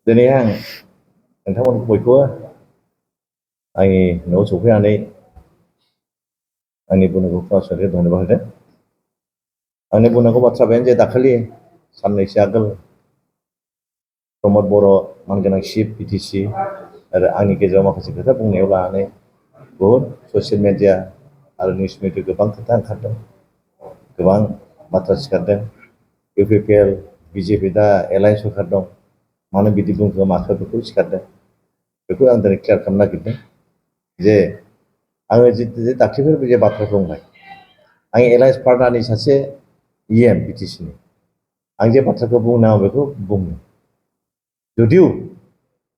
दिनै आं नोंथांमोनखौ बयखौबो आंनि न'आव सफैनानै आंनि बुंनायखौ खोनासंनो धन्यबाद होदों। आंनि बुंनांगौ बाथ्रा बेनो जे दाखालि साननैसो आगोल प्रमद बर' मानगोनां चिफ बिटिसि आरो आंनि गेजेराव माखासे खोथा बुंनायाव लानानै बहुद ससियेल मिडिया आरो निउस मिडिया गोबां खोथा ओंखारदों, गोबां बाथ्रा सिखारदों। इउपिपिएल बिजेपि दा एलायन्स सरकार दं, मानो बिदि बुंखो माखो बेखौ सिखारदों। बेखौ आं दिनै क्लियार खालामनो नागिरदों जे आङो जे दाख्लैफोर जे बाथ्राखौ बुंबाय, आं एलायन्स पार्टनारनि सासे इएम बिटिसिनि आं जे बाथ्राखौ बुंनो आं बेखौ बुंदों। जुदिउ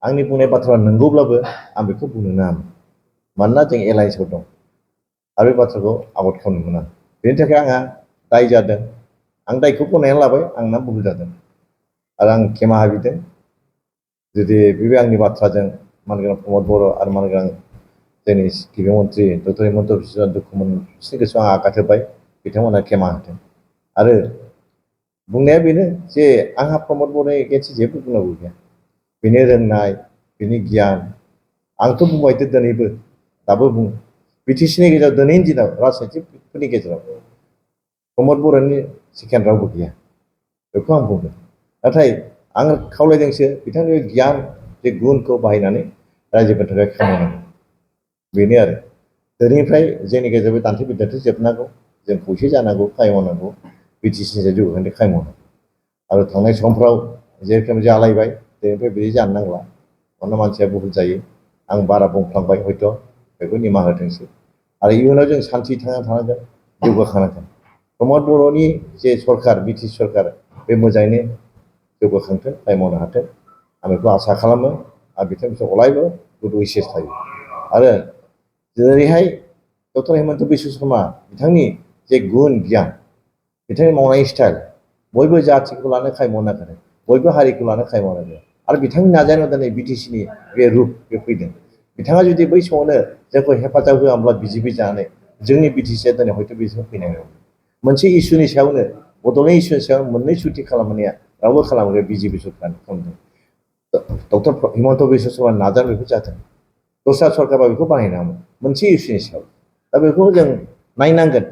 आंनि बुंनाय बाथ्राया नंगौब्लाबो आं बेखौ बुंनो नाङामोन, मानोना जों एलायन्सआव दं आरो बे बाथ्राखौ आबाद खालामनो मोना। बेनि थाखाय आंहा दाय जादों, आं दायखौ गनायनानै लाबाय, आंना भुल जादों आरो आं खेमा बिदों। जुदि बे आंनि बाथ्राजों मानगोनां प्रमद बर' आरो मानगोनां जोंनि गिबि मन्थ्रि डक्टर हिमन्त बिश्व दुखु बिसोरनि गोसोआव आं आघात होबाय, बिथांमोना खेमा होथों। आरो बुंनाया बेनो जे आंहा प्रमद बर'नि एगेन्स्ट जेबो बुंनांगौ गैया। बिनि रोंनाय, बिनि गियान, आंथ' बुंबाय दिनैबो दाबो बुङो, बिटिसिनि गेजेराव दिनैनि दिनाव राजनितिकफोरनि गेजेराव प्रमद बर'नि सेकेन्ड रावबो गैया, बेखौ आं बुंदों। नाथाय आं खावलायदोंसो बिथांनि गियान जे गुनखौ बाहायनानै रायजोफोरनि थाखाय खामानि मावनांगौ, बेनो आरो दिनैनिफ्राय जोंनि गेजेराव बे दान्थे बिदान्थे जोबनांगौ, जों खौसे जानांगौ, खामानि मावनांगौ, बिटिसिजों जौगाखांनो खामानि मावनांगौ। आरो थांनाय समफ्राव जेरोखोम जालायबाय दिनैनिफ्राय बिदि जानो नांला, मानोना मानसिया बहुद जायो। आं बारा बुंफ्लांबाय हयथ', बेखौ निमाहा होथोंसै। आरो इयुनाव जों सान्थि थांना थानांगोन, जौगाखांनांगोन। प्रमद बर'नि जे सरकार बिटिसि सरकार बे मोजाङैनो जौगाखांथों, खामानि मावनो हाथों, आं बेखौ आसा खालामो। आरो बिथांमोनखौ अरायबो गुड उइसेस थायो। आरो जेरैहाय डक्टर हिमन्त बिश्व शर्मा बिथांनि जे गुन गियान, बिथांनि मावनाय स्टाइल, बयबो जाथिखौ लानो खामानि मावनो नागिरो, बयबो हारिखौ लानो खामानि मावनो नागिरो। आरो बिथांनि नाजानायाव दिनै बिटिसिनि बे रुप बे फैदों। बिथाङा जुदि बै समावनो जोंखौ हेफाजाब होआमोनब्ला बिजेपि जानानै जोंनि बिटिसिया दिनै हयथ' बिसोर फैनाय नङामोन। मोनसे इसुनि सायावनो, बड'लेण्ड इसुनि सायाव मोननै सुथि खालामनाया रावबो खालामाखै, बिजेपि सरकार खालामदों। डक्टर हिमन्त बिश्व शर्मानि नाजानाय बेखौ जादों। दस्रा सरकारबा बेखौ बानायनाङामोन मोनसे इसुनि सायाव। दा बेखौ जों नायनांगोन।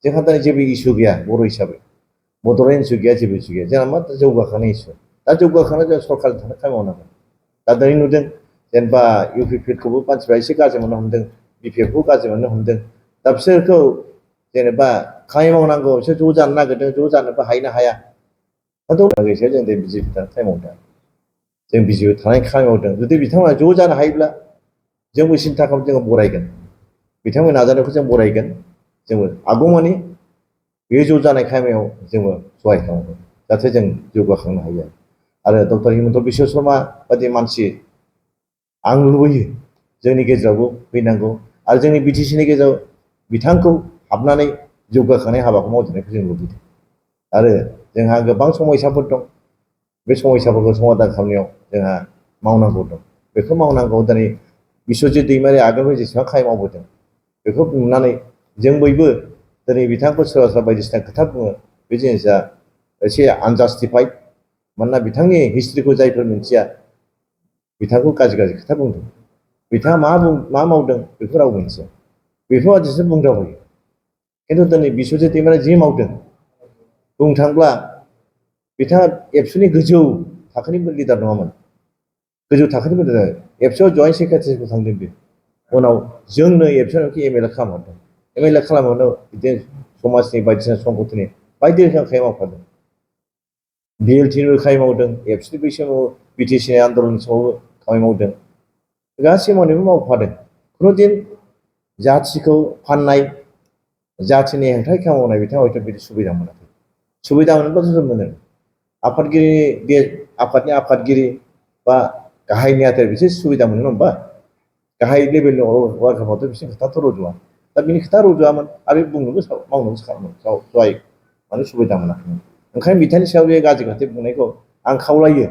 जोंहा दिनै जेबो इसु गैया बर' हिसाबै, बड'लेण्ड इसु गैया, जेबो इसु गैया। जोंहा मा जौगाखांनाय इसु। दा जौगाखांनाय जों सरकारजों थानो खामानि मावनांगोन। दा दिनै नुदों जेनेबा इउपिपिएलखौबो मानसिफ्रा एसे गाज्रि मोननो हमदों, बिपिएफखौ गाज्रि मोननो हमदों। दा बिसोरखौ जेनेबा खामानि मावनांगौ, बिसोर ज' जानो नागिरदों, ज' जानोबो हायो ना हाया। दाथ' लोगोसे जों बिजेपि थानानै खामानि मावदों, जों बिजेपि थानाय खामानि मावदों। जुदि बिथांमोना ज' जानो हायोब्ला जोंबो सिन्था खालाम, जोङो बरायगोन, बिथांमोन नाजानायखौ जों बरायगोन, जोंबो आगौमानि बे ज' जानाय खामानियाव जोङो सहाय खालामगोन, जाहाथे जों जौगाखांनो हायो। आरो डक्टर हिमन्त बिश्व शर्मा बायदि मानसि आं लुबैयो जोंनि गेजेरावबो फैनांगौ, आरो जोंनि बिटिसिनि गेजेराव बिथांखौ हाबनानै जौगाखांनाय हाबाखौ मावजानायखौ जों लुबैदों। आरो जोंहा गोबां समयसाफोर दं, बे समयसाफोरखौ समाधान खालामनायाव जोंहा मावनांगौ दं। बेखौ मावनांगौ। दिनै बिस्वजित दैमारि आगोलनिफ्राय जेसेबां खामानि मावबोदों, बेखौ नुनानै जों बयबो दिनै बिथांखौ सोरबा सोरबा बायदिसिना खोथा बुङो, बे जिनिसा एसे आनजास्टिफाइड। मानोना बिथांनि हिस्ट्रिखौ जायफोर मिथिया, बिथांखौ गाज्रि गाज्रि खोथा बुंदों। बिथाङा मा मावदों बेखौ रावबो मिथिया, बेफोरबादिसो बुंदावबायो। खिन्थु दिनै बिस्वजित दैमारिया जि मावदों, बुंनो थाङोब्ला बिथाङा एबसुनि गोजौ थाखोनि लिडार नङामोन, गोजौ थाखोनि लिडार। एबसुआव जयेन्ट सेक्रेटारिबो थांदों बे। उनाव जोंनो एबसुआव एमएलए खालामहरदों। एमएलए खालामहरनायाव बिदिनो समाजनि बायदिसिना संगठननि बायदि रोखोम खामानि मावफादों। बिएलटिनिबो खामानि मावदों, एबसुनि बै समाव बिटिसिनि आन्दलननि समावबो खामानि मावदों। गासै मावनायबो मावफादों। खुनुदिन जाथिखौ फाननाय, जाथिनि हेंथायै खामानि मावनाय बिथाङा हयथ' बिदि सुबिदा मोनाखै। सुबिदा मोनोब्लाथ' जों मोनो। आफादनि आफादगिरि बा गाहाय नेहाथारि बिसोर सुबिदा मोनो नङा होमबा? गाहाय लेभेलनि वार्कारफ्राथ' बिसोरनि खोथाथ' रज'आ। दा बिनि खोथा रज'आमोन, आरो बुंनोबो मावनोबो सहाय माने सुबिदा मोनाखैमोन। ओंखायनो बिथांनि सायाव बे गाज्रि खोथा बुंनायखौ आं खावलायो,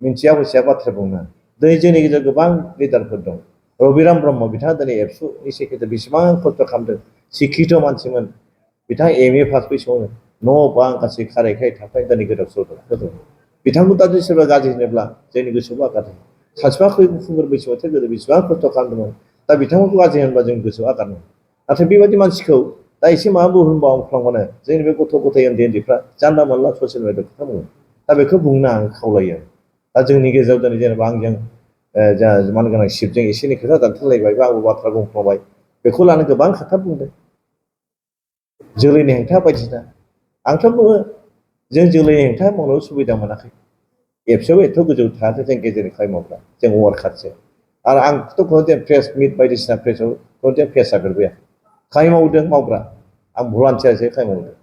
मिथिया हसिया बाथ्रा बुंनो। दिनै जोंनि गेजेराव गोबां लिडारफोर दं। रबिराम ब्रह्म बिथाङा दिनै एबसुनि सेक्रेटारि, बेसेबां खस्थ' खालामदों, शिक्षित मानसिमोन बिथाङा एमए पास बै समावनो न' बां गासै खाराय थाखाय दिनै गोदाव सोराव। बिथांखौ दा जुदि सोरबा गाज्रि होनोब्ला जोंनि गोसोआव आघात होयो सानसेबा खुंगुर बैसोआव गोदो बेसेबां खस्थ' खालामदोंमोन दा बिथांमोनखौ गाज्रि होनब्ला जोंनि गोसोआव आघात मोनो नाथाय बेबायदि मानसिखौ दा एसे माबा बुंफ्लांबानो जोंनि बे गथ' गथाय उन्दैफ्रा जानला मोनला ससियेल मिडियायाव खोथा बुङो दा बेखौ बुंनो आं खावलायो दा जोंनि गेजेराव दिनै जेनेबा आंजों जा मानगोनां शिबजों एसे एनै खोथा दान्थेलायबाय बा आंबो बाथ्रा बुंफ्लांबाय बेखौ लानो गोबां खोथा बुंदों जोलैनि हेंथा बायदिसिना आंथ' बुङो जों जोलैनि हेंथा मावनो सुबिदा मोनाखै एबसुआव एथ' गोजौ थाखो जों गेजेरनि खामानि मावग्रा जों वार्कारसो आरो आंथ' खुनु प्रेस मिट बायदिसिना प्रेसआव खुनु फेस जाफेरबाय खामानि मावदों मावग्रा आं भलान्टियारसो खामानि मावदों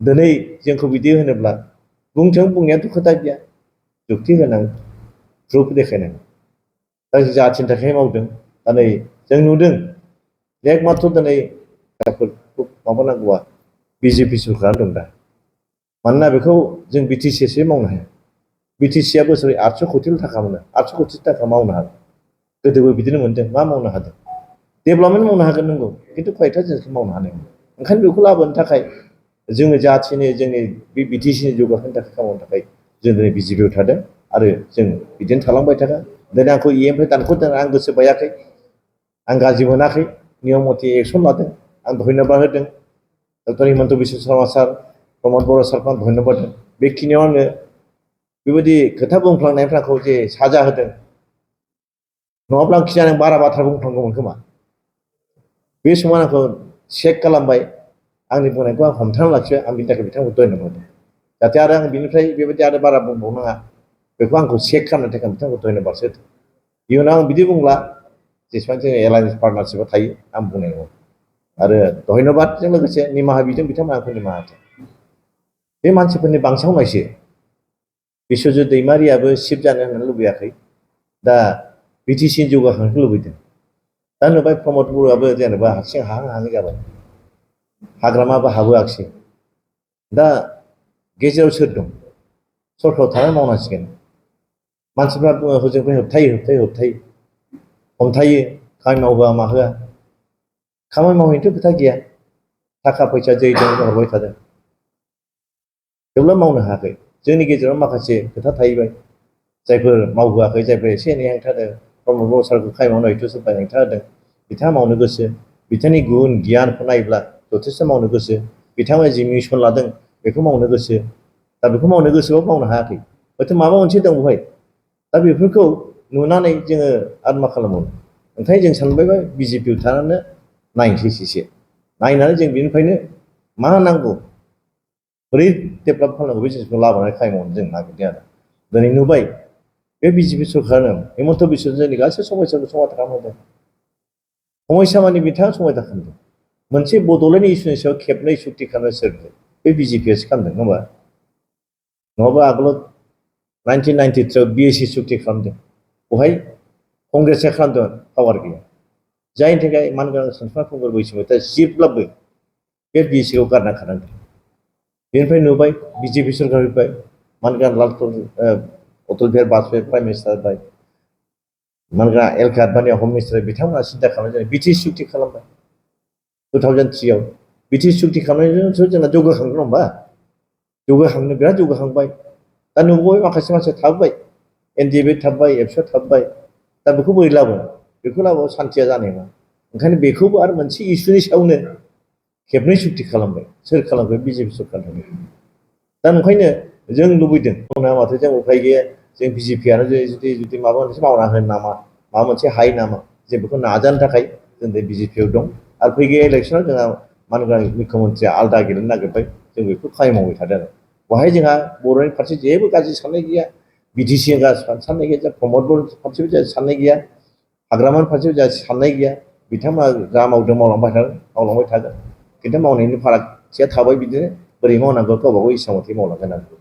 दिनै जोंखौ बिदि होनोब्ला बुंथों बुंनायाथ' खोथा गैया जुक्ति गोनां प्रुफ देखायनांगौ दा जाथिनि थाखाय मावदों दा नै जों नुदों एकमात्र दिनै माबानांगौआ बिजेपि सरखारानो दं दा मानोना बेखौ जों बिटिसिसो मावनो हाया बिटिसिआ बोसोरै 800 कोटि थाखा मोनो 800 कोटि थाखा मावनो हागोन गोदोबो बिदिनो मोनदों मा मावनो हादों डेभेलपमेन्ट मावनो हागोन नंगौ खिन्थु खयथा जिनिसखौ मावनो हानाय नङा ओंखायनो बेखौ लाबोनो थाखाय जोङो जाथिनि जोंनि बे बिटिसिनि जौगाखांनो थाखाय खामानिनि थाखाय जों दिनै बिजेपिआव थादों आरो जों बिदिनो थालांबाय थागोन दिनै आंखौ इएमनिफ्राय दानख'दों आं गोसो बायाखै आं गाज्रि मोनाखै नियम मथे एक्सन लादों आं धन्यबाद होदों डक्टर हिमन्त बिश्व शर्मा सार प्रमद बर' सारखौ आं धन्यबाद होदों बेखिनियाव आङो बेबायदि खोथा बुंफ्लांनायफ्रा आंखौ जे साजा होदों नङाब्ला आं खिजानो बारा बाथ्रा बुंफ्लांगौमोन खोमा बे समाव आंखौ चेक खालामबाय आंनि बुंनायखौ आं हमथाना लाखिबाय आं बिनि थाखाय बिथांखौ धन्यबाद होदों जाहाथे आरो आं बिनिफ्राय बेबायदि आरो बारा बुंबावनाङा बेखौ आंखौ चेक खालामनो थाखाय बिथांखौ धन्यबादसो होदों इयुनाव आं बिदि बुंब्ला जेसेबां जोङो एलायन्स पार्टनारशिपआव थायो आं बुंनाय नङा आरो धन्यबादजों लोगोसे निमाहा बिदों बिथांमोना आंखौ निमाहा होथों बे मानसिफोरनि बांसावनायसो बिश्वजित दैमारियाबो शिफ्ट जानो होननानै लुबैयाखै दा बिटिसिनि जौगाखांनो लुबैदों दा नुबाय प्रमद बर'आबो जेनेबा हारसिं हाहां हाहां जाबाय हाग्रामाबो हाबोआखिसै दा गेजेराव सोर दं सरखाराव थानानै मावनांसिगोन मानसिफ्रा बुङो हजोंनिफ्राय होबथायो हमथायो खामानि मावहोआ माहोआ खामानि मावहैनोथ' खोथा गैया थाखा फैसा जै दं हरबाय थादों थेवब्लाबो मावनो हायाखै जोंनि गेजेराव माखासे खोथा थाहैबाय जायफोर मावहोआखै जायफोर एसे एनै हेंथा होदों प्रमद बर' सारखौ खामानि मावनो हयथ' सोरबा हेंथा होदों बिथाङा मावनो गोसो बिथांनि गुन गियानखौ नायोब्ला जथेस्थ' मावनो गोसो बिथांमोना जि मिसन लादों बेखौ मावनो गोसो दा बेखौ मावनो गोसोबाबो मावनो हायाखै हयथ' माबा मोनसे दं बेवहाय दा बेफोरखौ नुनानै जोङो आरो मा खालामबावनो ओंखायनो जों सानबायबा बिजेपिआव थानानै नायनोसै एसे नायनानै जों बिनिफ्रायनो मा नांगौ बोरै डेभेलप खालामनांगौ बे जिनिसखौ लाबोनानै खामानि मावनो जों नागिरदों आरो दिनै नुबाय बे बिजेपि सरखारानो हिमन्त बिश्व जोंनि गासै समस्याखौ समाधान खालामदों समस्या माने बिथाङा समाधान खालामदों मोनसे बड'लेण्ड इस्युनि सायाव खेबनै सुक्ति खालामनाय सोर बे बिजेपिआसो खालामदों नङा नङाबा आगोलाव 1993 बिएसि सुक्ति खालामदों बेवहाय कंग्रेसआ खालामदों पावार गैया जायनि थाखाय मानगोनां सानसुमा खुंगुर बैसोमुथिया जेब्लाबो बे बिएसिखौ गारना खानांदों बेनिफ्राय नुबाय बिजेपि सरकार फैबाय मानगोनां अटल बिहारि बाजपेयी प्राइम मिनिस्टार जाबाय मानगोनां एल के आडवाणीया हम मिनिस्टार बिथांमोना सिन्था खालामनाय बिटिसि सुक्ति खालामबाय 2003 आव बिटिसि सुक्ति खालामनायजोंसो जोंना जौगाखांदों नङा होमबा जौगाखांनो बिराद जौगाखांबाय दा नुबाय माखासे मानसिया थाबोबाय एनडिएफबि थाबबाय एबसुआ थाबबाय दा बेखौ बोरै लाबोनो बेखौ लाबोबा सान्थिया जानाय नङा ओंखायनो बेखौबो आरो मोनसे इस्युनि सायावनो खेबनै सुक्ति खालामबाय सोर खालामबाय बिजेपि सरखारानो दा ओंखायनो जों लुबैदों माथो जों उफाय गैया जों बिजेपिआनो जुदि माबा मोनसे मावना होनो नामा माबा मोनसे हायो नामा जों बेखौ नाजानो थाखाय जों दा बिजेपिआव दं आरो फैगौ इलेक्सनाव जोंहा मानगोनां मुख्यमन्थ्रिया आलादा गेलेनो नागिरबाय जों बेखौ खामानि मावबाय थादों आरो बेवहाय जोंहा बर'नि फारसे जेबो गाज्रि साननाय गैया बिटिसिनि गाज्रि साननाय गैया प्रमद बर' फारसेबो जोंहा साननाय गैया हाग्रामानि फारसेबो जोंहा साननाय गैया बिथांमोना जा मावदों मावलांबाय थागोन खिन्थु मावनायनि फारागथिया थाबाय बिदिनो बोरै मावनांगौ गावबा गाव इस्सा मथे मावलांगोन आरो